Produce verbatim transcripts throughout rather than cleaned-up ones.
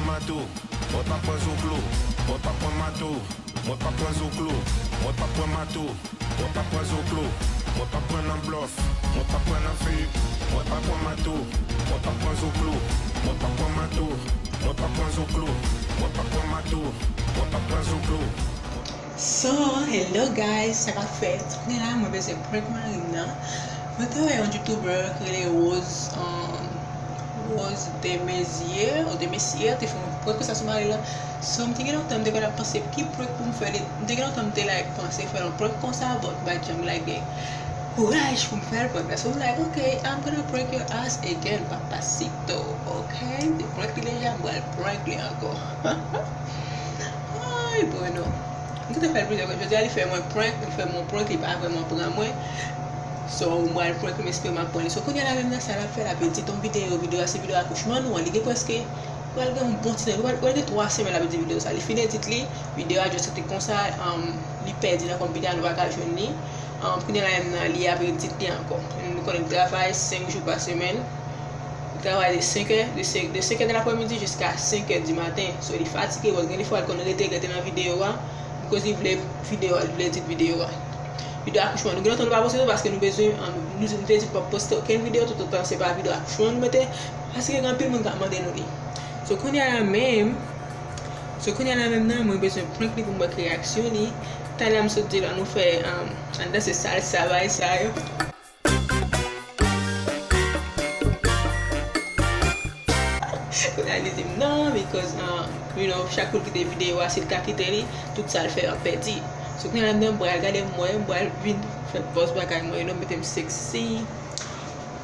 Mato, mwen pa pran zoklo, mwen pa pran mato, mwen pa pran zoklo, mwen pa pran mato, mwen pa pran zoklo, mwen pa pran nan blòf, mwen pa pran nan fake, mwen pa pran mato, mwen pa pran zoklo, mwen pa pran mato, mwen pa pran zoklo, mwen pa pran mato, mwen pa pran zoklo. So, hello guys, sa k ap fèt? Kounye la, mwen bezwen prank mari m nan. Mwen te wè yon youtuber ki rele Rose, um, Rose Demesier, ou Demesier, te fè yon prank konsa sou mari l lan. So, m te gen lontan, m te konn ap panse ki prank pou m fè li. M te gen lontan, m te, like, panse fè yon prank konsa, but m pa t janm, like, gen kouraj pou m fè l prank la. So, m like, "Ok, I'm gonna prank your ass again, papacito." Ok? M te prank li deja, m pral prank li ankò. Ay, Bruno. M te fè l plizyè fwa. Jodi a, li fè mwen prank, li fè mwen prank, li pa vrèman pran mwen. So, m pral prank li, m espere m ap pran li. So, kounye a la menm nan, sa l ap fè, l ap edit yon videyo, videyo a se videyo akouchman nou an, li gen prèske, pral gen yon bon ti tan, pral, pral gen twa semèn l ap edit videyo sa. Li fin edit li, videyo a just rete konsa, um, li pèdi nan konpitè a, nou pa ka jwenn li. Um, kounye a la menm nan, li ap edit li ankò. Nou konnen m travay senk jou pa semèn. Li travay de senk è, de senk, de senk è de laprèmidi jiska senk è di maten. So, li fatige, bon, gen de fwa, li konn rete, rete nan videyo a, bikòz li vle videyo a, li vle edit videyo a. Videyo akouchman, nou gen lontan nou pa poste non, paske nou bezwen, um, nou, nou te di pou poste okenn videyo, toutotan se pa videyo akouchman nou mete, paske gen anpil moun k ap mande nou li. So, kounye a la menm, so, kounye a la menm nan, mwen bezwen prank li pou m wè ki reyaksyon li. Talè a m sot di la, nou fè, um, ann danse salsa, bay sa yo. Kounye a li di m non, because, uh, you know, chak kou l kite videyo a, si l ka kite li, tout sa l fè yo ap pèdi. So, kounye a la menm nan, m pral gade m wè, m pral vin fè pòz bagay mwen, you know, mete m sexy.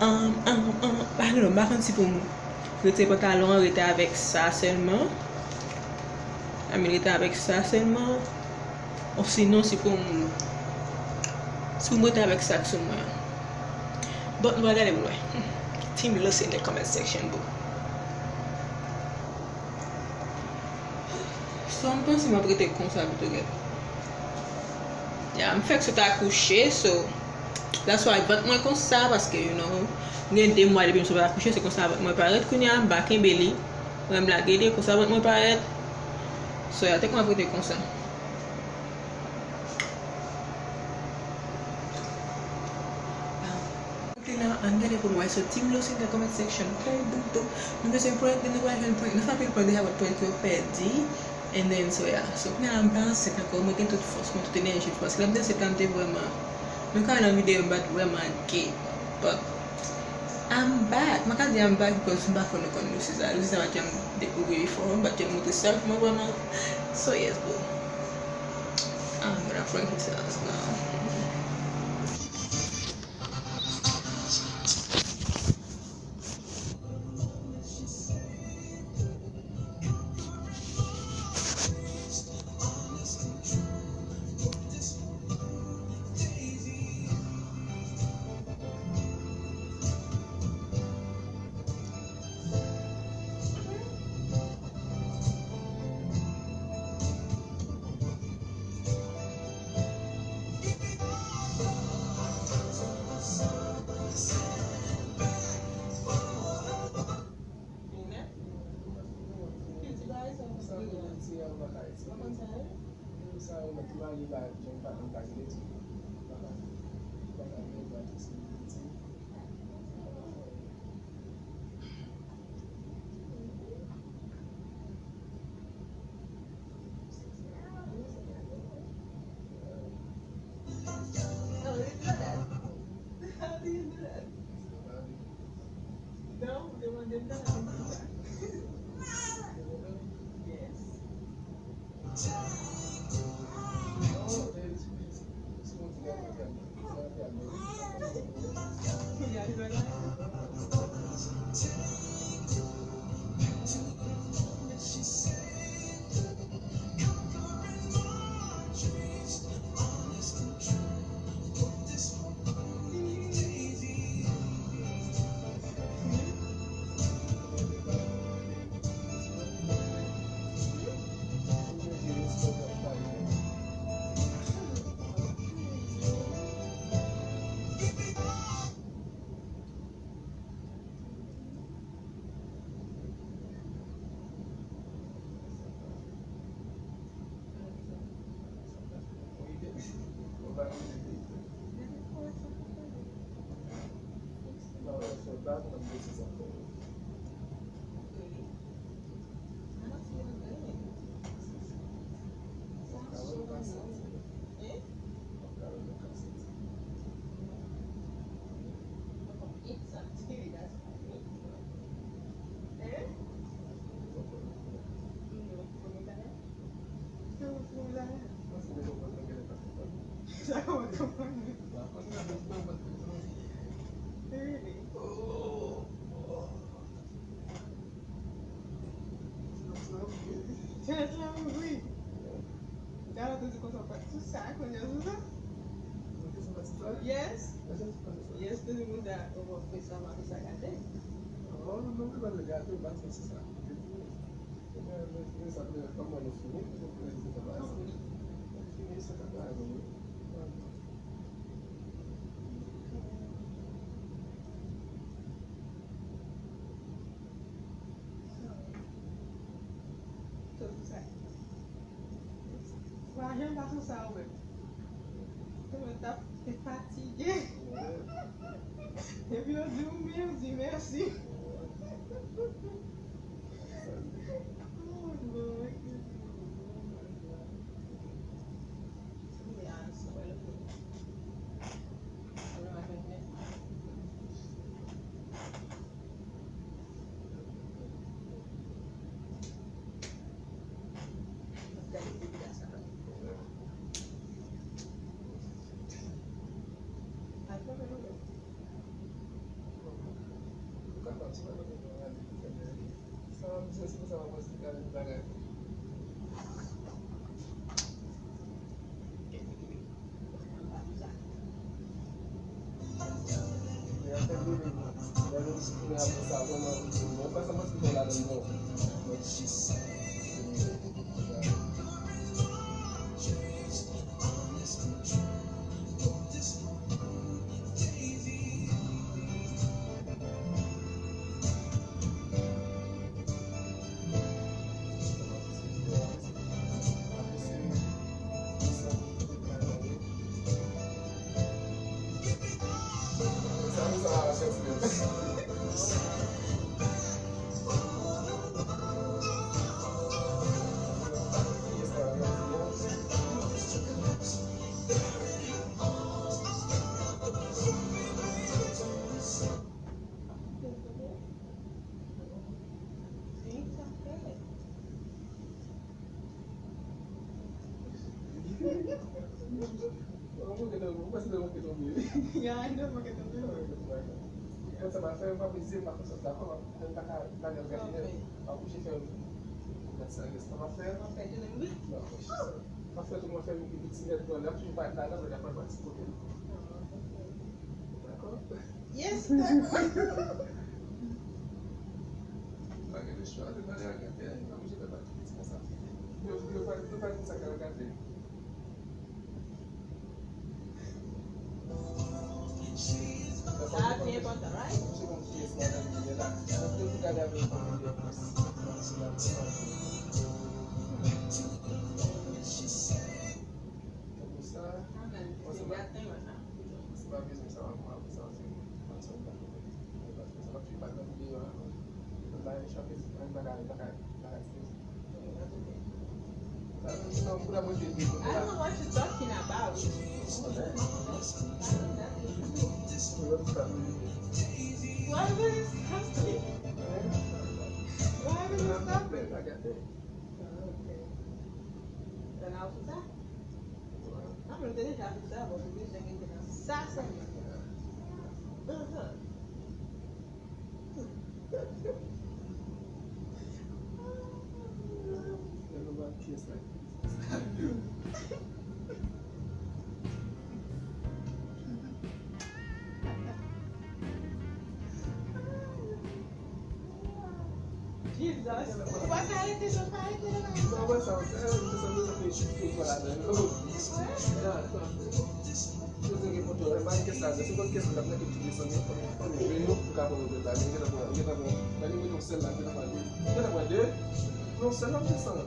Um, um, um, I don't know, m pa konn si pou m rete pantalon an, rete avèk sa sèlman. I mean, rete avèk sa sèlman. Osinon, si pou m, si pou m rete avèk sa k sou mwen an. Bon, nou pral gade pou n wè. Team Lucy in the comment section, boo. So, m panse m ap rete konsa pito, gèt. Ya, m fèk sot akouche, so, that's why vant mwen konsa, paske, you know, m gen de mwa depi m sot akouche, se konsa vant mwen parèt. Kounye a, m pa kenbe li. Mwen, m lage li, konsa vant mwen parèt. So, ya, te konn ap rete konsa. Kote la, ann gade pou n wè. So, Team Lucy in the comment section. Prank, boum, boum. Nou bezwen prank, nou pral jwenn prank. Nou fè anpil prank deja, but prank yo pèdi. And then, so, yeah. So, kounye a la, m pa ansent ankò. Mwen gen tout fòs mwen, tout enèji. Paske lè m te ansent la, m te vrèman, nou ka wè nan videyo, m pa t vrèman gay. But I'm back. Mwen ka di I'm back because m pa kwè nou konn Lucy sa. Lucy sa m pa t janm dekouvri before. M pa t janm montre self mwen vrèman. So, yes, boo. I'm gonna prank his ass now. Yes. Yes, te di moun sa, ou fè sa, m ap fè sa gate. Tout sa. Wa janm pa sou sa ou menm. Ou menm t ap fatige. Epi yo di w men, yo di mèsi. Oh, Lord. Ou panse de manke tonbe, wi. Ya, de manke tonbe, wi. Konsa m ap fè, m ap eze, m pa konsa, dakò, m pa ka lage l gade, m ap oblije fè yon gad sa, rès la m ap fè. M ap fè tounen, wi. M ap fè tou, m ap fè yon piti nèt, bon, l ap toujou parèt ladan, men l ap parèt ti kote. Dakò? Yes, dakò. Pa gen lechwa, se mande a gade, m oblije fè pati piti konsa. Yo, yo pa, yo pa di sa k al gade. Sa a pi enpòtan, right? Amen. Se gate mwen la. I don't know what you're talking about. Why will you stop me? Why will you stop me? Nan ou sou sa? Non, mwen te deja sou sa, bon, pou mwen te nan sa sèlman. Ahan. Jesus. Ou pa ka rete, ou pa rete la. Mwen wè sa, mwen te sanble sa fè chif fè kwa ladan yo. Poze gen foto, e pa kès la, se konn kès la, mwen te touye sanble, fò nou jwe yo, pou ka pran yo la, men gen nan pran, gen nan pran, nan li mete yon sèl la, gen nan pran de, gen nan pran de, yon sèl la, mwen te sanble.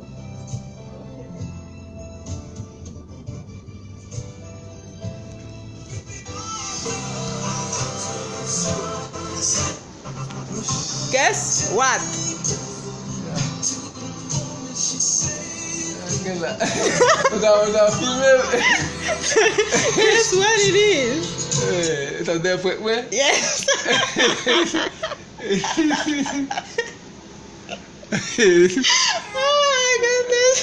Guess what? Gen la. Ou ta, ou ta filme. Guess what it is? Eh, ou ta dèyè prank mwen? Yes. Oh my goodness.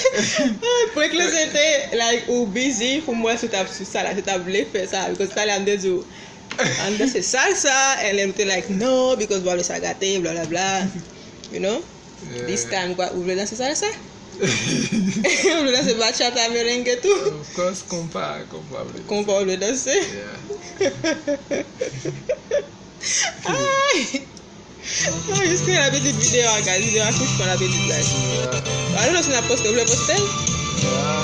Ah, prank la se te, like, ou busy pou m wè si w t ap sou sa la, si w t ap vle fè sa, because talè a m te di w, ann danse salsa, and then ou te like, no, because m pa vle sa gate, bla bla bla. You know? Yeah. This time, ou vle danse salsa? Ou vle danse bachata, merengue tou? Of course, konpa, konpa vle danse. Konpa ou vle danse? Yeah. Ay! Mwen jis fè apetit videyo a, guys. Videyo a tou fè apetit, guys. Yeah. Alò, si n ap poste, ou vle poste l? Yeah.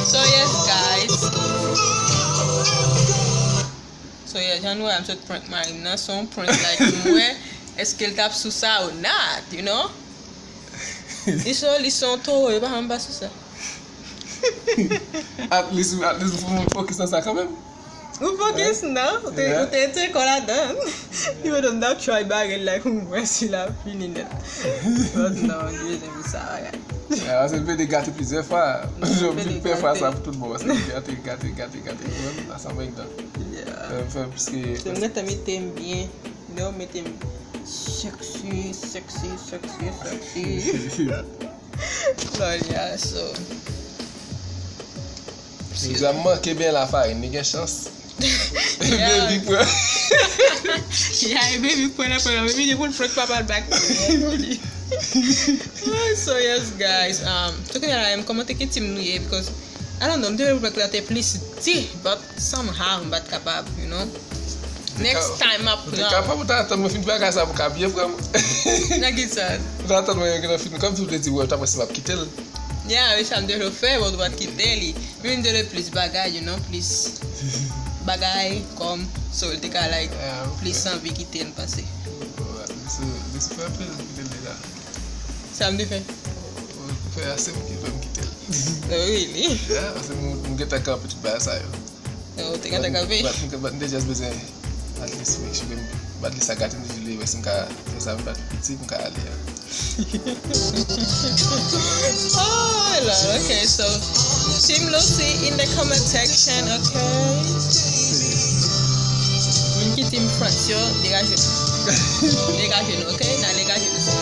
So, yes, guys. So, yeah, jan nou wè, m sot prank mari m nan. Se yon prank, like, m wè, èske l t ap sou sa or not, you know? Li se, li se yon towo, yo pa janm pa sou sa. At least, at least, pou mwen fokis nan sa kanmenm. Ou fokis, non? Ou te, yeah, ou te, te kò ladan. Li mande m t ap try bagay, like, m wè si l ap fini nèt. But non, li bezwen pou sa, bagay. Yeah, paske m pede gate plizyè fwa. Jan m fin fè fwa sa pou tout bon, paske m gate, gate, gate, gate. Mwen, sa mwen dan. Yeah. Fè, fè, piske se m gentan mete m byen. Non, mete m sexy, sexy, sexy, sexy. Lòlya, so. Deja m manke byen lafarin, li gen chans. Yeah. Baby pran. Yeah, baby pran la, pran la. Baby di pou l prank papa l back. So yes, guys. Um, tou kounye a la, m kòmante ki team nou ye, because I don't know, m te vle pou prank la te plis di, but somehow m pa t kapab, you know. Next time m ap pran. Ou te kapab, ou ta atann mwen fin bagay sa pou ka byen pran m. Nan ki sans? Ou ta atann mwen gen fin, kòmsi ou te di, wè, ou ta prese m ap kite l. Yeah, wi, sa m te vle fè, but ou pa t kite li. Men m te vle plis bagay, you know, plis bagay, kòm, so, l te ka, like, yeah, ok, plis anvi kite l, m panse. Alright, li sou, li sou fè anpil, kite l deja. Sa m te fè? Ou fè ase pou ki fè m kite l. Oh, really? Yeah, paske m, m gentan kanpe tout bagay sa yo. Oh, ou te gentan kanpe? But, but, but m te just bezwen, at least, make sure m, at least sa gate m, toujou li wè si m ka fè sa, m pa t piti, m ka ale a. Oh, Lord, okay, so, Team Lucy in the comment section, okay? Moun ki Team France yo, degaje nou. Degaje nou, okay? N a degaje nou.